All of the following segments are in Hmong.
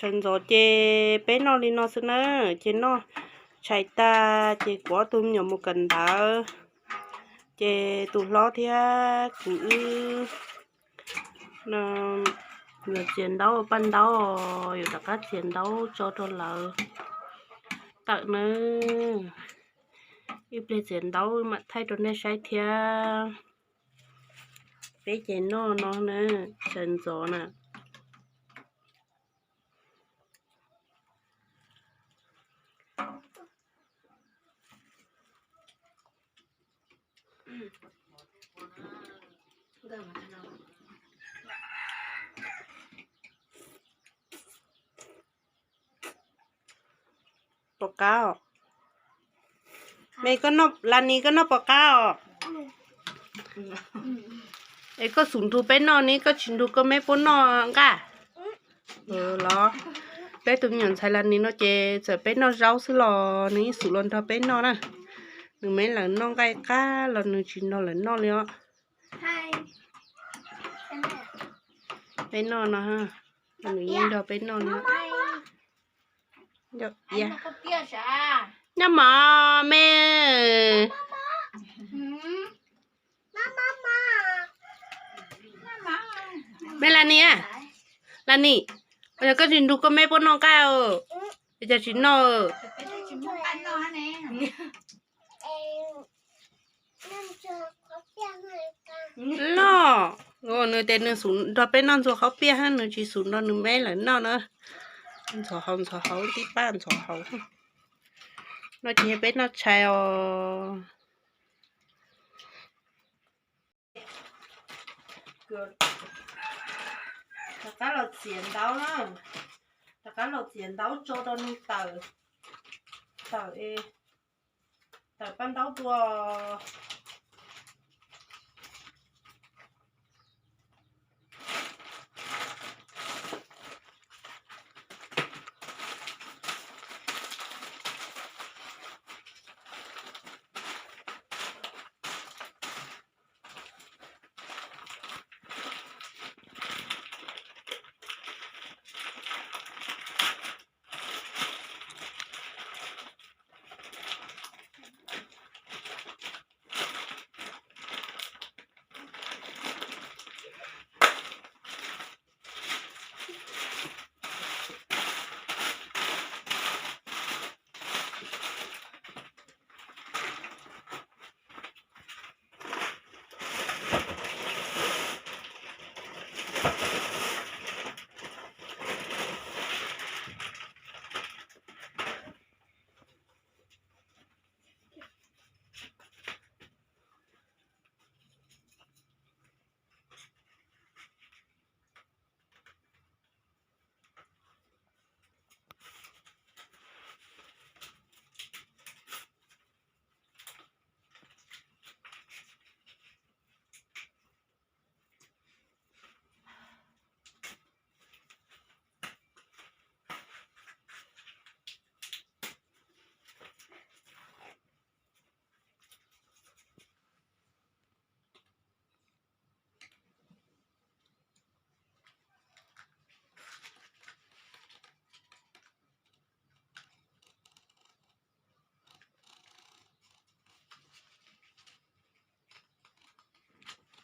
Sawv ntxov ces peb noj li no xwb na, ces noj tshais tag ces kuv ob tug me nyuam mus kawm ntawv, ces tus hlob thiab kuv wb txiav ntaub, paj ntaub, yuav rov qab txiav ntaub tso rau lawv tawm na. Ib pliag txiav ntaub mam thaij rau nej saib thiab. Peb ces noj no na, sawv ntxov na. Pom qab os. Me koj noj, Lanis koj noj pom qab os. Es koj xub nrug peb noj ne, koj tsis nrug koj meb puab noj nqaj los? Peb tus me nyuam ntxhais Lanis no ces txawm peb noj zaub xwb los nws yeej xub los nrog peb noj na. Nws meb lawv noj nqaij qab los nws tsis nrog lawv noj li os. Peb noj no, nws yeej nrog peb noj li. Noj mov me. Me Lanis, Lanis, yog koj tsis nrug koj meb puab noj nqaj, es cas tsis noj? Noj, nws tias nws xub nrog peb noj ntxuag qhob piaj, nws tsis xub nrog nws meb lawv noj na. Ntxhov hauv, ntxhov hauv, tib pab ntxhov hauv. No ces peb noj tshais os. Rov qab los txiav ntaub na, rov qab los txiav ntaub tso rau nws tawm, tawm, tawm paj ntaub dua.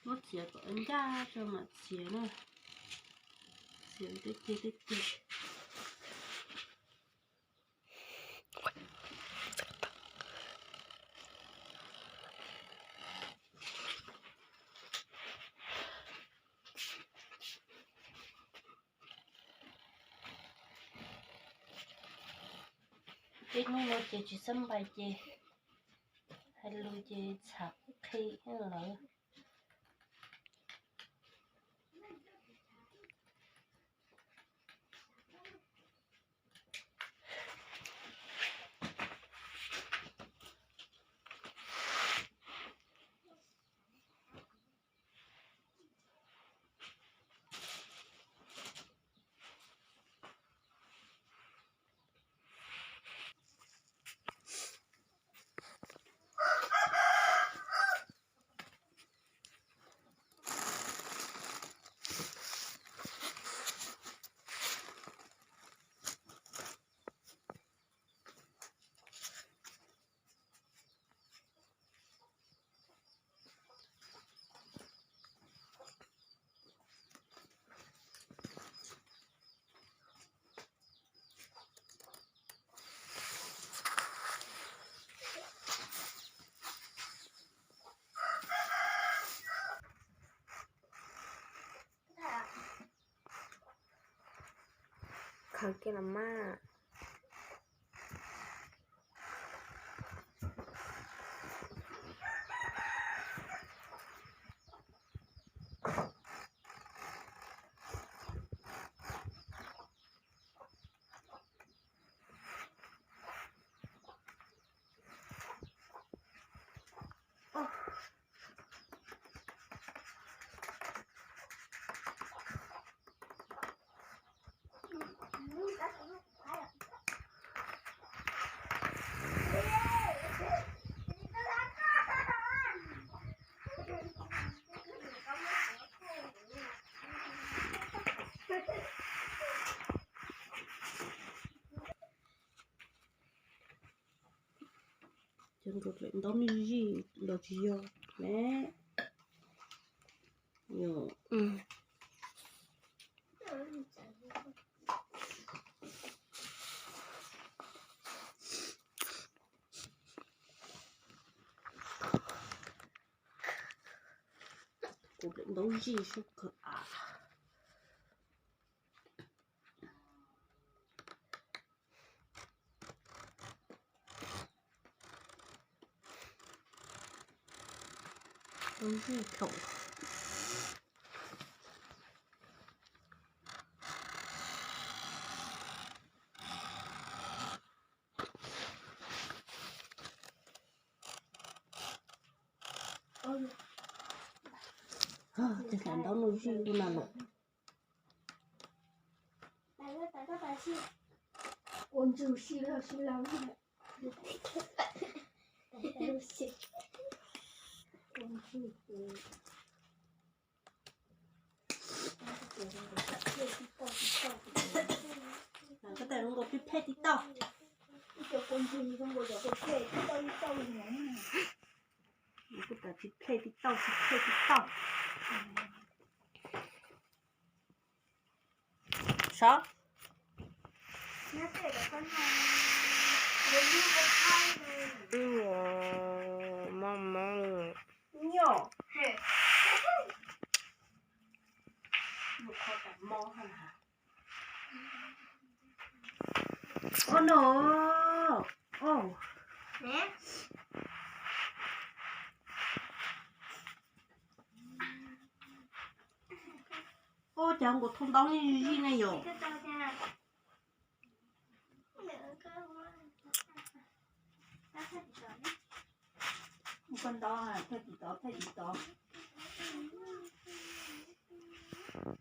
Muab txiav kom ncaj tso mam txiav na. Txiav tej ceg tej ceg. Tej hnub no ces tsis xab npais ces hais lus ces txhav qhi lawm. Khaws kiag los mas. Cov nkaus daim ntaub me zij los tsis yog ne. Kuv daim ntaub zij sab kawg av. Ntaub zij thaum Ces ntaub no zij na los. Ua ntswg si los si los. Koj tas zoo nkaus tsis phem tib tauj. Koj tas tsis phem tib tauj, tsis phem tib tauj. Sav. Mob mob. Ua no. Ua cas nkaus thoob ntaub li zij ne yom. Ua pas ntau, thaj tim tod, thaj tim tod.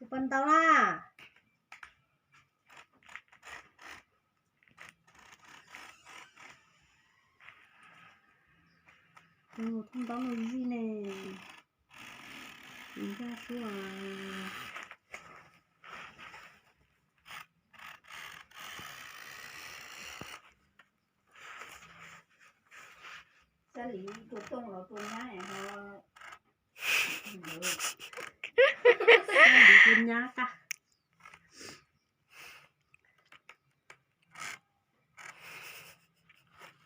Ua pas ntau na. Thoob ntaub no zij ne. Ncaj suab. Xab Lis tua tooj los tua nyab ho. Xab Lis tua nyab tag.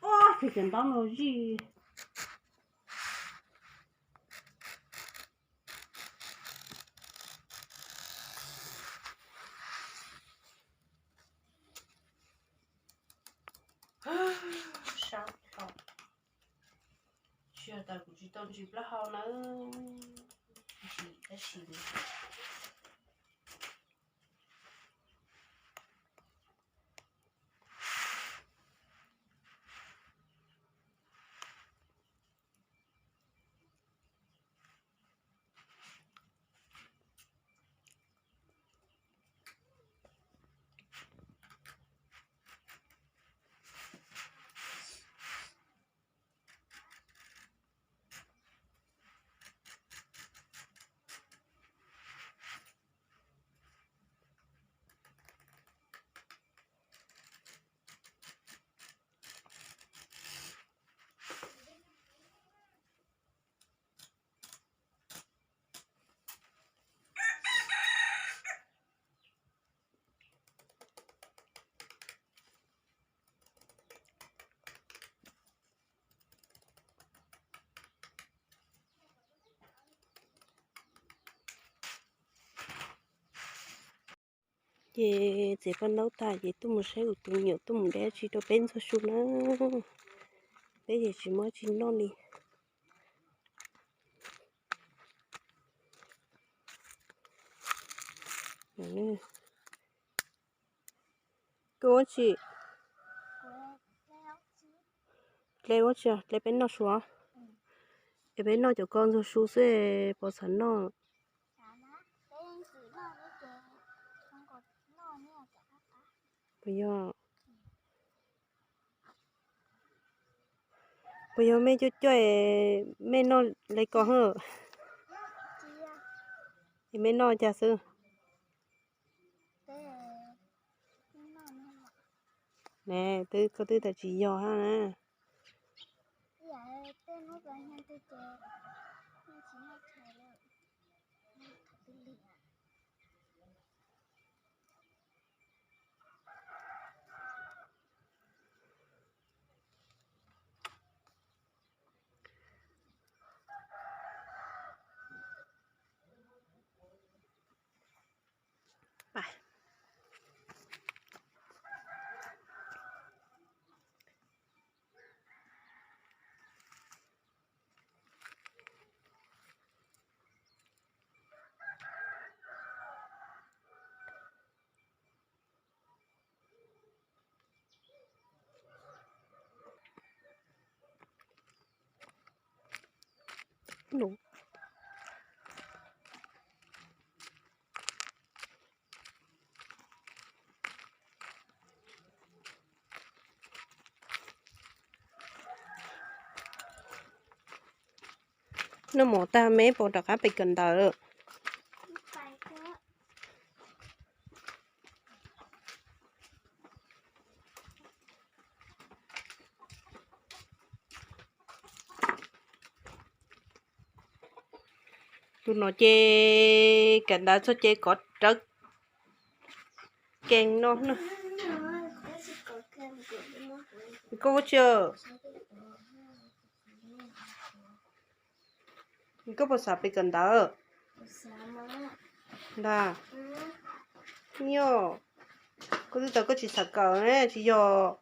Ob, ces cov ntaub no zij. Sab dhau. Tsis yog tas kuv tsis tau ntsis plaub hau nawb, ntsis tab sis. Ces txiav paj ntaub tag ces tuaj mus saib kuv tus me nyuam tuaj mus de dab tsi rau peb ntxuag su na. Peb ces tsis muaj dab tsi noj li. Koj ua tsi? Dle ua tsi? Dle peb noj su. Es peb noj cov ko ntxuag su xwb, puas xav noj? Puas yog? Puas yog mej cuab cuab es mej noj le ko hwj? Es mej noj cas xwb? Ne, twb koj twb tas tsis yog hab na. Noj mov tag meb puas rov qab pem kawm ntawv? Tus no ces kawm ntawv txog ces kov rawv kees no na. Koj ua tsi? Koj puas xav pem kawm ntawv? Ntag. Yog, koj twb tas koj tsis xav kawm ne, tsis yog?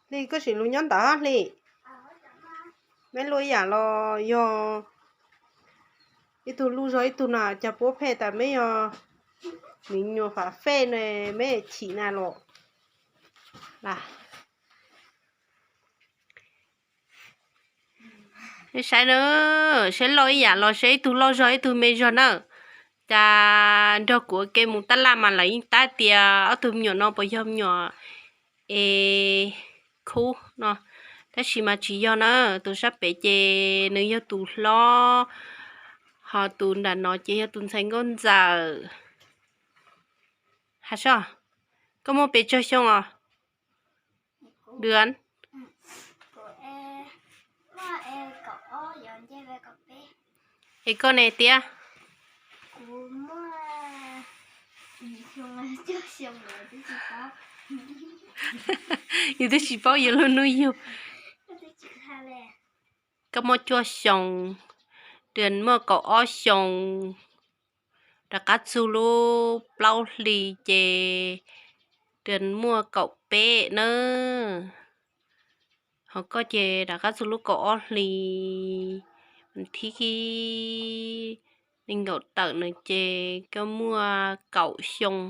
Hli, koj sim lus nyob ntawd Hli. Meb luaj ib yam los yog ib tug luj zog ib tug na, cas puab phem tas meb yog me nyuam fam fej ne, meb chim na los. Saib na, saib loj ib yam los saib ib tug loj zog ib tug me zog na. Cas nrog kuv ua ke mus tab laj mas lawv yeej tab tias ob tug me nyuam no puas yog me nyuam es khub no, tab sis mas tsis yog na. Tus sab pem ces nws yog tus hlob, ho tus nram no ces yog tus ntxhais nkauj ntxawm. Has soj, koj muaj pes tsawg xyoo os? Dua. Es koj ne tiag? Yus twb tsis paub yus lub hnub yug. Koj muaj cuaj xyoo, Dua muaj kaum ob xyoo, rov qab txug lub plaub hli ces Dua muaj kaum peb nawb. Ho koj ces rov qab txug lub kaum ob hli, thib nees nkaum tawm no ces koj muaj kaum xyoo.